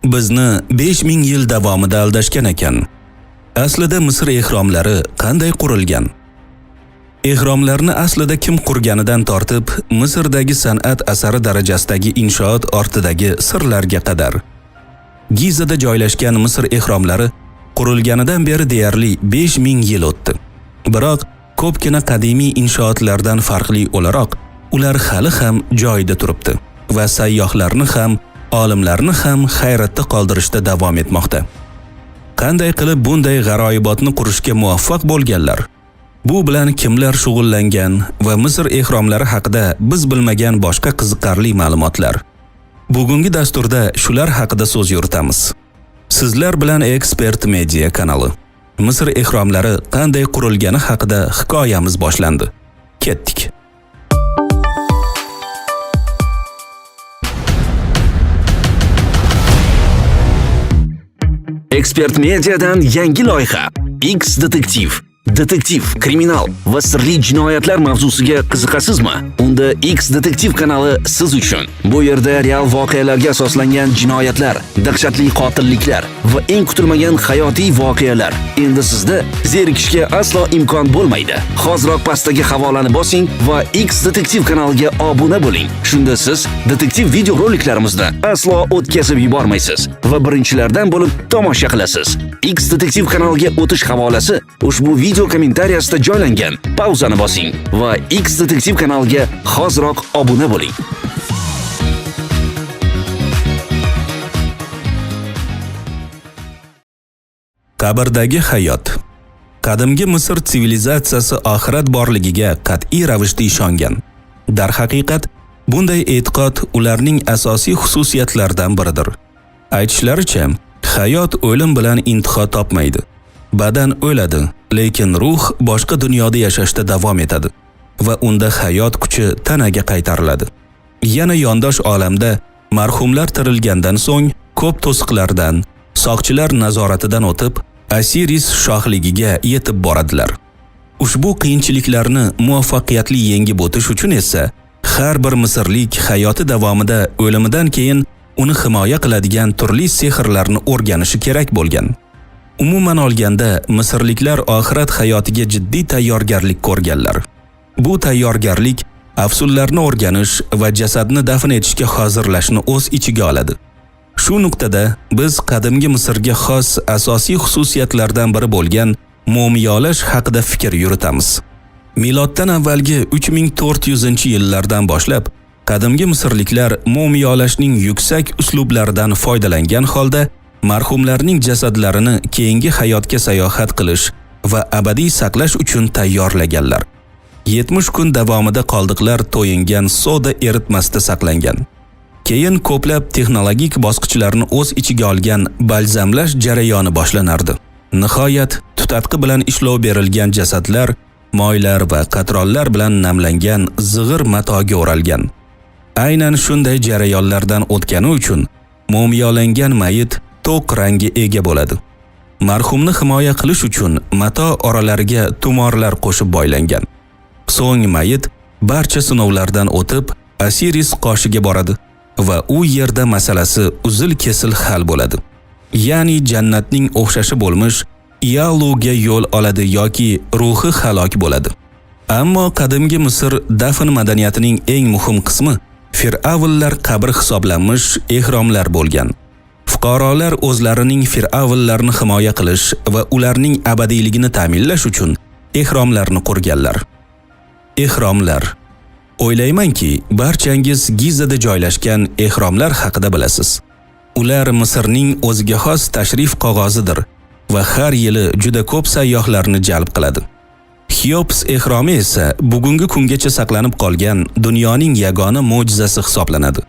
Bizni 5000 yil davomida aldashgan ekan. Aslida Misr ehromlari qanday qurilgan? Ehromlarni aslida kim qurganidan tortib, Misrdagi san'at asari darajasidagi inshoot ortidagi sirlarga qadar. Gizada joylashgan Misr ehromlari qurilganidan beri deyarli 5000 yil o'tdi. Biroq ko'pgina qadimiy inshootlardan farqli o'laroq, ular hali ham joyida turibdi va sayyohlarni ham, olimlarni ham hayratda qoldirishda davom etmoqda. Qanday qilib bunday g'aroyibotni qurishga muvaffaq bo'lganlar? Bu bilan kimlar shug'ullangan va Misr ehromlari haqida biz bilmagan boshqa qiziqarli ma'lumotlar. Bugungi dasturda shular haqida so'z yuritamiz. Sizlar bilan Expert Media kanali. Misr ehromlari qanday qurilgani haqida hikoyamiz boshlandi. Ketdik. Expert Media'dan yangi loyiha X Detektiv. Detektiv, kriminal va sirli jinoyatlar mavzusiga qiziqasizmi? Unda X Detektiv kanali siz uchun. Bu yerda real voqealarga asoslangan jinoyatlar, dahshatli qotilliklar va eng kutilmagan hayotiy voqealar. Endi sizda zerikishga aslo imkon bo'lmaydi. Hoziroq pastdagi havolani bosing va X Detektiv kanaliga obuna bo'ling. Shunda siz detektiv video roliklarimizdan aslo o'tkazib yubormaysiz va birinchilardan bo'lib tomosha qilasiz. X Detektiv kanaliga o'tish havolasi ushbu video kommentariyasida joylangan. Pauzani bosing va X Detektiv kanaliga hoziroq obuna bo'ling. Qabrdagi hayot. Qadimgi Misr sivilizatsiyasi oxirat borligiga qat'iy ravishda ishongan. Darhaqiqat, bunday e'tiqod ularning asosiy xususiyatlaridan biridir. Aytishlaricha, hayot o'lim bilan intiho topmaydi. Badan o'ladi, lekin ruh boshqa dunyoda yashashda davom etadi va unda hayot kuchi tanaga qaytariladi. Yana yondosh olamda marhumlar tirilgandan so'ng ko'p to'siqlardan, soqchilar nazoratidan o'tib, Osiris shohligiga yetib boradilar. Ushbu qiyinchiliklarni muvaffaqiyatli yengib o'tish uchun esa har bir misrlik hayoti davomida o'limidan keyin uni himoya qiladigan turli sehrlarni o'rganishi kerak bo'lgan. Umuman olganda, misrliklar oxirat hayotiga jiddiy tayyorgarlik ko'rganlar. Bu tayyorgarlik afsunlarni o'rganish va jasadni dafn etishga hozirlashni o'z ichiga oladi. Shu nuqtada biz qadimgi Misrga xos asosiy xususiyatlardan biri bo'lgan mo'miyolash haqida fikr yuritamiz. Miloddan avvalgi 3400-yillardan boshlab qadimgi misrliklar mo'miyolashning yuksak uslublaridan foydalangan holda marhumlarning jasadlarini keyingi hayotga sayohat qilish va abadiy saqlash uchun tayyorlaganlar. 70 kun davomida qoldiqlar to'yingan soda eritmasida saqlangan. Keyin ko'plab texnologik bosqichlarni o'z ichiga olgan balzamlash jarayoni boshlanardi. Nihoyat, tutatqi bilan ishlov berilgan jasadlar moylar va qatronlar bilan namlangan zig'ir matoga o'ralgan. Aynan shunday jarayonlardan o'tgani uchun mo'miyolangan mayit to'q rangga ega bo'ladi. Marhumni himoya qilish uchun mato oralariga tumorlar qo'shib boylangan. So'ng mayit barcha sinovlardan o'tib, Osiris qoshiga boradi va u yerda masalasi uzil-kesil hal bo'ladi. Ya'ni jannatning o'xshashi bo'lmish Ialuga yo'l oladi yoki ruhi halok bo'ladi. Ammo qadimgi Misr dafn madaniyatining eng muhim qismi fir'avnlar qabri hisoblanmish ehromlar bo'lgan. Fuqarolar o'zlarining fir'avnlarni himoya qilish va ularning abadiyligini ta'minlash uchun ehromlarni qurganlar. Ehromlar. O'ylaymanki, barchangiz Gizada joylashgan ehromlar haqida bilasiz. Ular Misrning o'ziga xos tashrif qog'ozidir va har yili juda ko'p sayyohlarni jalb qiladi. Xeops ehromi esa bugungi kungacha saqlanib qolgan dunyoning yagona mo'jizasi hisoblanadi.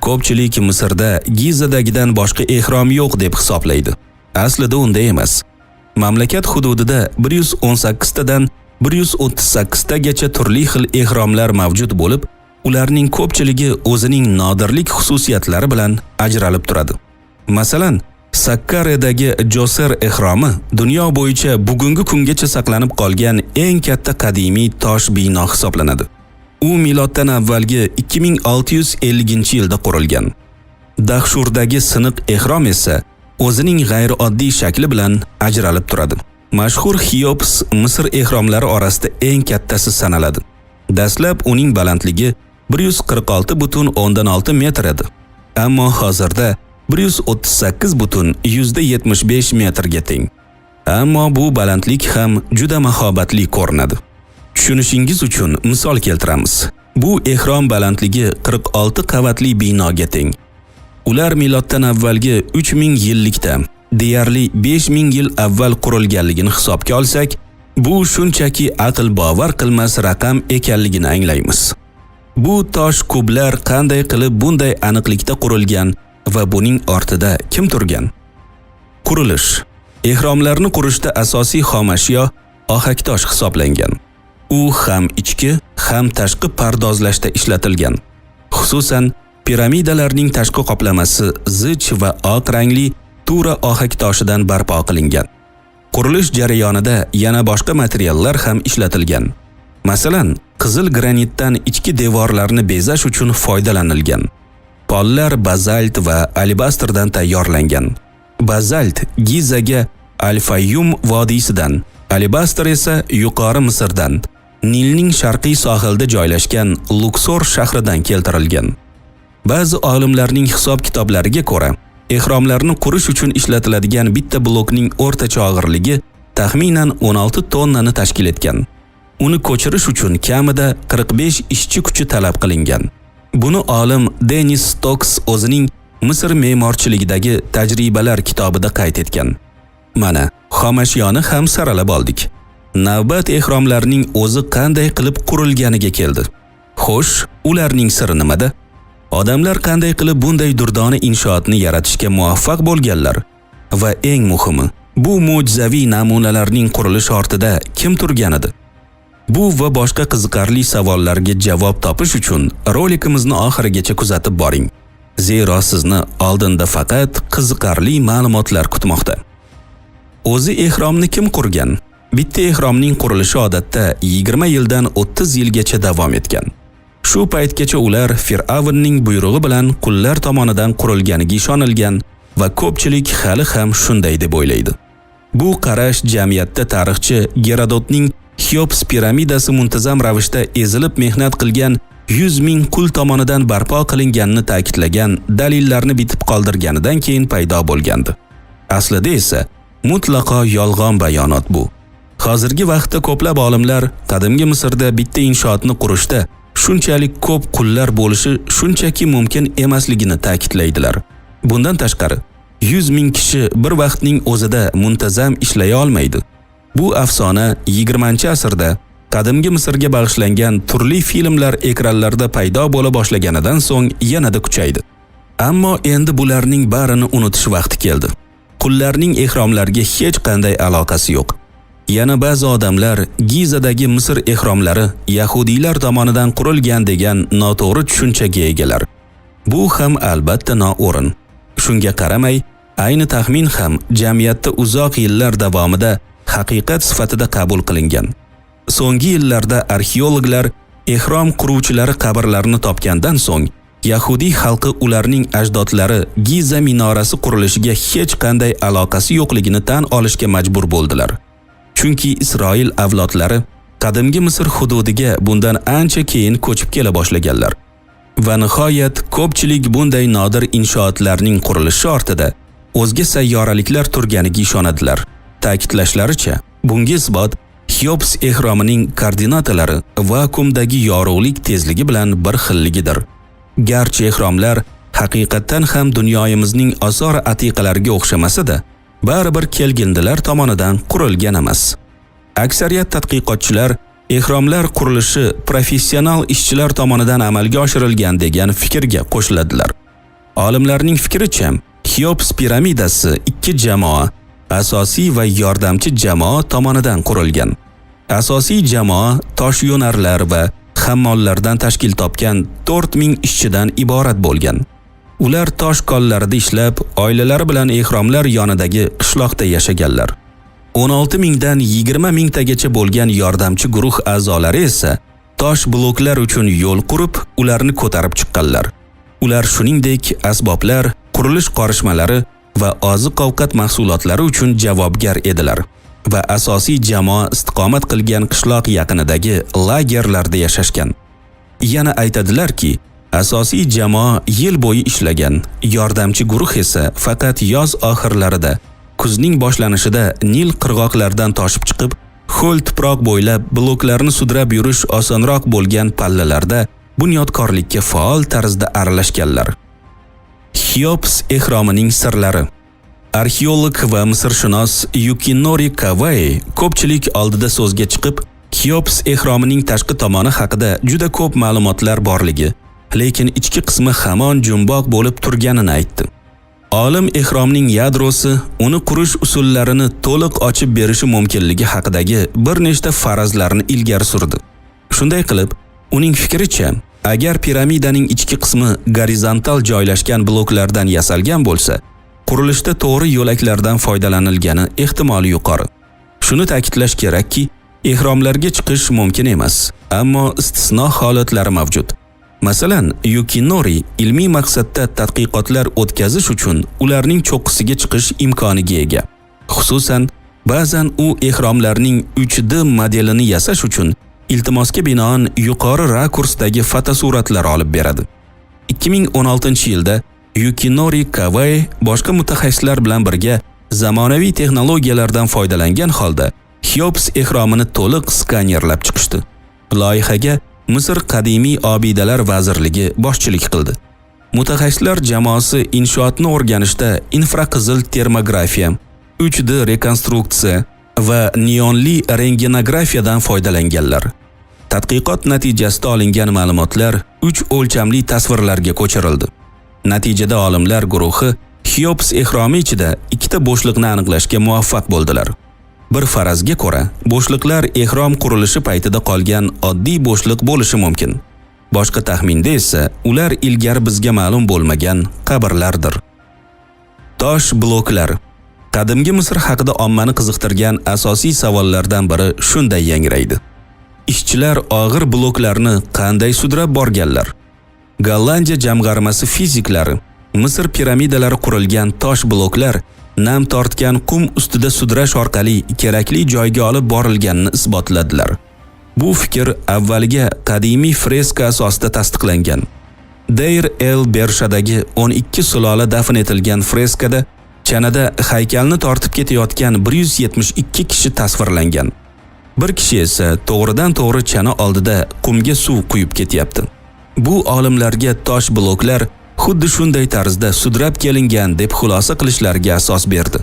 Ko'pchilik Misrda Gizadagidan boshqa ehrom yo'q deb hisoblaydi. Aslida unday emas. Mamlakat hududida 118 tadan 138 tagacha turli xil ehromlar mavjud bo'lib, ularning ko'pchiligi o'zining nodirlik xususiyatlari bilan ajralib turadi. Masalan, Sakkaredagi Joser ehromi dunyo bo'yicha bugungi kungacha saqlanib qolgan eng katta qadimiy tosh bino hisoblanadi. U miloddan avvalgi 2650-yilda qurilgan. Dahshurdagi siniq ehrom esa o'zining g'ayrioddiy shakli bilan ajralib turadi. Mashhur Xeops Misr ehromlari orasida eng kattasi sanaladi. Dastlab uning balandligi 146,6 metr edi. Ammo hozirda 138,75 metrga teng. Ammo bu balandlik ham juda mahobatli ko'rinadi. Tushunishingiz uchun misol keltiramiz. Bu ehrom balandligi 46 qavatli binoga teng. Ular miloddan avvalgi 3000 yillikda, deyarli 5000 yil avval qurilganligini hisobga olsak, bu shunchaki aql bovar qilmas raqam ekanligini anglaymiz. Bu tosh kublar qanday qilib bunday aniqlikda qurilgan va buning ortida kim turgan? Qurilish. Ehromlarni qurishda asosiy xomashyo ohaktosh hisoblangan. U ham ichki, ham tashqi pardozlashda ishlatilgan. Xususan, piramidalarning tashqi qoplamasi zich va oq rangli tura ohak toshidan barpo qilingan. Qurilish jarayonida yana boshqa materiallar ham ishlatilgan. Masalan, qizil granitdan ichki devorlarni bezash uchun foydalanilgan. Pollar bazalt va alibastrdan tayyorlangan. Bazalt Gizaga Al-Fayyum vodiysidan, alibastr esa Yuqori Misrdan, Nilning sharqiy sohilida joylashgan Luksor shahridan keltirilgan. Ba'zi olimlarning hisob-kitoblariga ko'ra, ehromlarni qurish uchun ishlatiladigan bitta blokning o'rtacha og'irligi taxminan 16 tonnani tashkil etgan. Uni ko'chirish uchun kamida 45 ishchi kuchi talab qilingan. Buni olim Denis Stoks o'zining Misr me'morchiligidagi tajribalar kitobida qayd etgan. Mana, xomashyoni ham saralab oldik. Navbat ehromlarning o'zi qanday qilib qurilganiga keldi. Xo'sh, ularning siri nimada? Odamlar qanday qilib bunday durdona inshootni yaratishga muvaffaq bo'lganlar? Va eng muhimi, bu mo'jizaviy namunalarning qurilishi ortida kim turgan edi? Bu va boshqa qiziqarli savollarga javob topish uchun rolikimizni oxirigacha kuzatib boring. Zero sizni oldinda faqat qiziqarli ma'lumotlar kutmoqda. O'zi ehromni kim qurgan? Bitta ehromning qurilishi odatda 20 yildan 30 yilgacha davom etgan. Shu paytgacha ular Fir'avnning buyrug'i bilan qullar tomonidan qurilganiga ishonilgan va ko'pchilik hali ham shunday deb o'ylaydi. Bu qarash jamiyatda tarixchi Gerodotning Xeops piramidasi muntazam ravishda ezilib mehnat qilgan 100 ming qul tomonidan barpo qilinganini ta'kidlagan dalillarni bitib qoldirganidan keyin paydo bo'lgandi. Aslida esa mutlaqo yolg'on bayonot bu. Hozirgi vaqtda ko'plab olimlar qadimgi Misrda bitta inshootni qurishda shunchalik ko'p qullar bo'lishi shunchaki mumkin emasligini ta'kidlaydilar. Bundan tashqari, 100 ming kishi bir vaqtning o'zida muntazam ishlay olmaydi. Bu afsona 20-asrda qadimgi Misrga bag'ishlangan turli filmlar ekranlarda paydo bo'la boshlaganidan so'ng yanada kuchaydi. Ammo endi bularning barini unutish vaqti keldi. Qullarning ehromlarga hech qanday aloqasi yo'q. Yana ba'zi odamlar Gizadagi Misr ehromlari yahudiylar tomonidan qurilgan degan noto'g'ri tushunchaga egalar. Bu ham albatta noo'rin. Shunga qaramay, ayni taxmin ham jamiyatda uzoq yillar davomida haqiqat sifatida qabul qilingan. So'nggi yillarda arxeologlar ehrom quruvchilari qabrlarini topgandan so'ng yahudiy xalqi ularning ajdodlari Giza minorasi qurilishiga hech qanday aloqasi yo'qligini tan olishga majbur bo'ldilar. Chunki Isroil avlodlari qadimgi Misr hududiga bundan ancha keyin ko'chib kela boshlaganlar. Va nihoyat ko'pchilik bunday nodir inshootlarning qurilishi ortida o'zga sayyoraliklar turganiga ishonadilar. Ta'kidlashlaricha, bunga isbot Xeops ehromining koordinatalari vakuumdagi yorug'lik tezligi bilan bir xilligidir. Garchi ehromlar haqiqatdan ham dunyoyimizning osor atiqalariga o'xshamasa-da, baribir kelgindilar tomonidan qurilgan emas. Aksariyat tadqiqotchilar ehromlar qurilishi professional ishchilar tomonidan amalga oshirilgan degan fikrga qo'shiladilar. Olimlarning fikricha, Xeops piramidasi ikki jamoa, asosiy va yordamchi jamoa tomonidan qurilgan. Asosiy jamoa toshyo'narlar va hammollardan tashkil topgan 4000 ishchidan iborat bo'lgan. Ular tosh konlarida ishlab, oilalari bilan ehromlar yonidagi qishloqda yashaganlar. 16 mingdan 20 mingtagacha bo'lgan yordamchi guruh a'zolari esa tosh bloklar uchun yo'l qurib, ularni ko'tarib chiqqanlar. Ular shuningdek asboblar, qurilish qorishmalari va oziq-ovqat mahsulotlari uchun javobgar edilar va asosiy jamoa istiqomat qilgan qishloq yaqinidagi lagerlarda yashashgan. Yana aytadilarki, asosiy jamoa yil bo'yi ishlagan, yordamchi guruh esa faqat yoz oxirlarida, kuzning boshlanishida Nil qirg'oqlaridan toshib chiqib, ho'l tuproq bo'ylab bloklarni sudrab yurish osonroq bo'lgan pallalarda bunyodkorlikka faol tarzda aralashganlar. Xeops ehromining sirlari. Arxeolog va misrshunos Yukinori Kawai ko'pchilik oldida so'zga chiqib, Xeops ehromining tashqi tomoni haqida juda ko'p ma'lumotlar borligi, lekin ichki qismi hamon jumboq bo'lib turganini aytdi. Olim ehromning yadrosi uni qurish usullarini to'liq ochib berishi mumkinligi haqidagi bir nechta farazlarni ilgari surdi. Shunday qilib, uning fikricha, agar piramidaning ichki qismi gorizontal joylashgan bloklardan yasalgan bo'lsa, qurilishda to'g'ri yo'laklardan foydalanilgani ehtimoli yuqori. Shuni ta'kidlash kerakki, ehromlarga chiqish mumkin emas, ammo istisno holatlari mavjud. Masalan, Yukinori ilmiy maqsadda tadqiqotlar o'tkazish uchun ularning cho'qqisiga chiqish imkoniga ega. Xususan, ba'zan u ehromlarning 3D modelini yasash uchun iltimosga binoan yuqori rakursdagi fotosuratlar olib beradi. 2016-yilda Yukinori Kawai boshqa mutaxassislar bilan birga zamonaviy texnologiyalardan foydalangan holda Xeops ehromini to'liq skanerlab chiqishdi. Loyihaga Misr qadimiy obidalar vazirligi boshchilik qildi. Mutaxassislar jamoasi inshootni o'rganishda infraqizil termografiya, 3D rekonstruksiya va neonli rentgenografiyadan foydalanganlar. Tadqiqot natijasida olingan ma'lumotlar 3 o'lchamli tasvirlarga ko'chirildi. Natijada olimlar guruhi Xeops ehromi ichida ikkita bo'shliqni aniqlashga muvaffaq bo'ldilar. Bir farazga ko'ra, bo'shliqlar ehrom qurilishi paytida qolgan oddiy bo'shliq bo'lishi mumkin. Boshqa taxminda esa ular ilgari bizga ma'lum bo'lmagan qabrlardir. Tosh bloklar. Qadimgi Misr haqida ommani qiziqtirgan asosiy savollardan biri shunday yangraydi. Ishchilar og'ir bloklarni qanday sudrab borganlar? Gollandiya jamg'armasi fiziklari Misr piramidalari qurilgan tosh bloklar nam tortgan qum ustida sudrash orqali kerakli joyga olib borilganini isbotladilar. Bu fikr avvaliga qadimiy freska asosida tasdiqlangan. Deyr el Bershadagi 12 sulola dafn etilgan freskada chanada haykalni tortib ketayotgan 172 kishi tasvirlangan. Bir kishi esa to'g'ridan to'g'ri chana oldida qumga suv quyib ketyapti. Bu olimlarga tosh bloklar xuddi shunday tarzda sudrab kelingan deb xulosa qilishlariga asos berdi.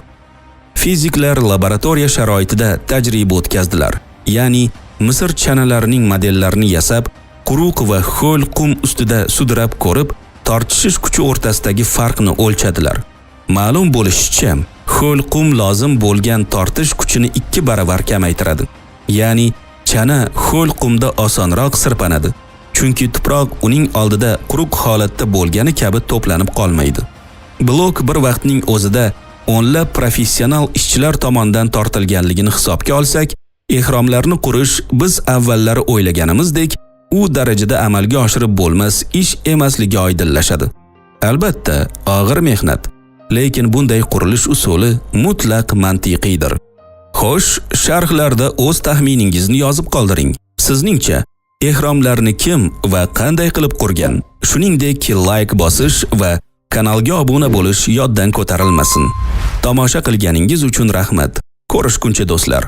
Fiziklar laboratoriya sharoitida tajriba o'tkazdilar. Ya'ni Misr chanalarining modellarini yasab, quruq va ho'l qum ustida sudrab ko'rib, tortishish kuchi o'rtasidagi farqni o'lchadilar. Ma'lum bo'lishicha, ho'l qum lozim bo'lgan tortish kuchini 2 baravar kamaytiradi. Ya'ni chana ho'l qumda osonroq sirpanadi. Chunki tuproq uning oldida quruq holatda bo'lgani kabi to'planib qolmaydi. Blok bir vaqtning o'zida o'nlab professional ishchilar tomonidan tortilganligini hisobga olsak, ehromlarni qurish biz avvallari o'ylaganimizdek u darajada amalga oshirib bo'lmas ish emasligi oydinlashadi. Albatta, og'ir mehnat, lekin bunday qurilish usuli mutlaq mantiqiydir. Xo'sh, sharhlarda o'z taxminingizni yozib qoldiring. Sizningcha, ehromlarni kim va qanday qilib qurgan? Shuningdek, like bosish va kanalga obuna bo'lish yoddan ko'tarilmasin. Tomosha qilganingiz uchun rahmat. Ko'rishguncha do'stlar.